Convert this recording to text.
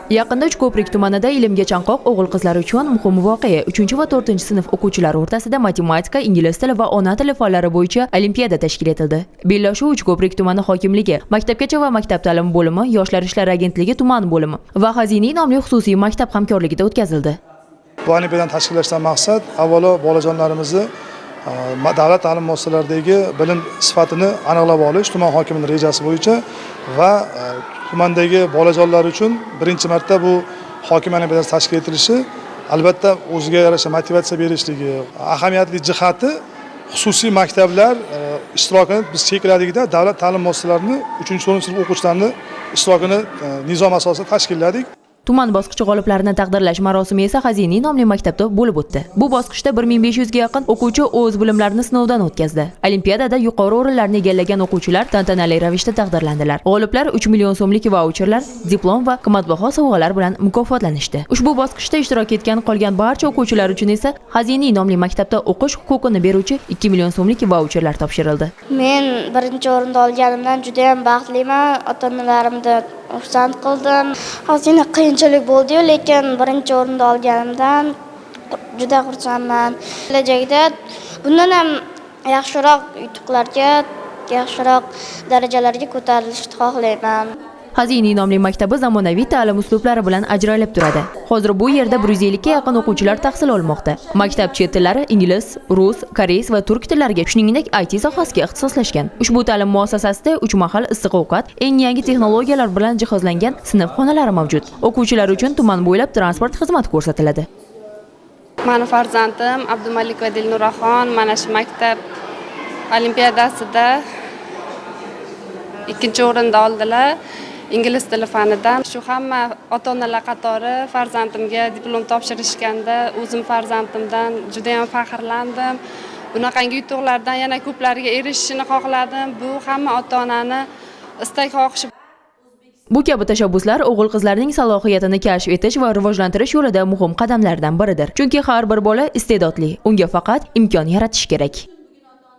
Yaqinda Uchko'prik tumanida ilmga chanqoq o'g'il-qizlar uchun muhim voqea: 3 va 4-sinf o'quvchilari o'rtasida matematika, ingliz tili va ona tili fanlari bo'yicha olimpiada tashkil etildi. Bellashuv Uchko'prik tumani hokimligi, maktabgacha va maktab ta'limi bo'limi, Yoshlar ishlari agentligi tuman bo'limi va Xazina nomli xususiy maktab hamkorligida o'tkazildi. Bu olimpiadani tashkillashdan maqsad avvalo bolajonlarimizni davlat ta'lim muassasalaridagi bilim sifatini aniqlab olish tuman hokimini rejasi bo'yicha va tumandagi bolajonlar uchun birinchi marta bu hokim olimpiadasi tashkil etilishi albatta o'ziga yarasha motivatsiya berishligi. Ahamiyatli jihati, xususiy maktablar ishtirokini biz chekladikda, davlat ta'lim muassasalarini uchinchi, to'rtinchi sinf o'quvchilarini ishtirokini nizom asosida tashkilladik. Tuman bosqichi g'oliblarini taqdirlash marosimi esa Xazina nomli maktabda bo'lib o'tdi. Bu bosqichda 1500 ga yaqin o'quvchi o'z bilimlarini sinovdan o'tkazdi. Olimpiadada yuqori o'rinlarni egallagan o'quvchilar tantanali ravishda taqdirlandilar. G'oliblar 3 million so'mlik vaucherlar, diplom va qimmatbaho sovg'alar bilan mukofotlanishdi. Ushbu bosqichda ishtirok etgan qolgan barcha o'quvchilar uchun esa Xazina nomli maktabda o'qish huquqini beruvchi 2 million so'mlik vaucherlar topshirildi. Men birinchi o'rinda olganimdan juda ham baxtliman. Ota-onalarimni xursand qildim. Ozgina qiyinchilik bo'ldi-yu, lekin birinchi o'rinda olganimdan juda xursandman. Kelajakda bundan ham yaxshiroq yutuqlarga, yaxshiroq darajalarga ko'tarilishni xohlayman. Xazina nomli maktabi zamonaviy ta'lim uslublari bilan ajralib turadi. Hozir bu yerda 150 ga yaqin o'quvchilar tahsil olmoqda. Maktab chet tillari ingliz, rus, koreys va turk tillariga, shuningdek, IT sohasiga ixtisoslashgan. Ushbu ta'lim muassasasida uch mahal issiq ovqat, eng yangi texnologiyalar bilan jihozlangan sinf xonalari mavjud. O'quvchilar uchun tuman bo'ylab transport xizmati ko'rsatiladi. Mani farzandim Abdumalikova Dilnuraxon mana shu maktab olimpiadasida ikkinchi o'rinda oldilar ingliz tili fanidan. Shu hamma ota onalar qatori farzandimga diplom topshirishganda o'zim farzandimdan judayam faxrlandim. Bunaqangi yutuqlardan yana ko'plariga erishishini xohladim. Bu hamma ota onani istak xohishi. Bu kabi tashabbuslar o'g'il-qizlarning salohiyatini kashf etish va rivojlantirish yo'lida muhim qadamlardan biridir. Chunki har bir bola iste'dodli, unga faqat imkon yaratish kerak.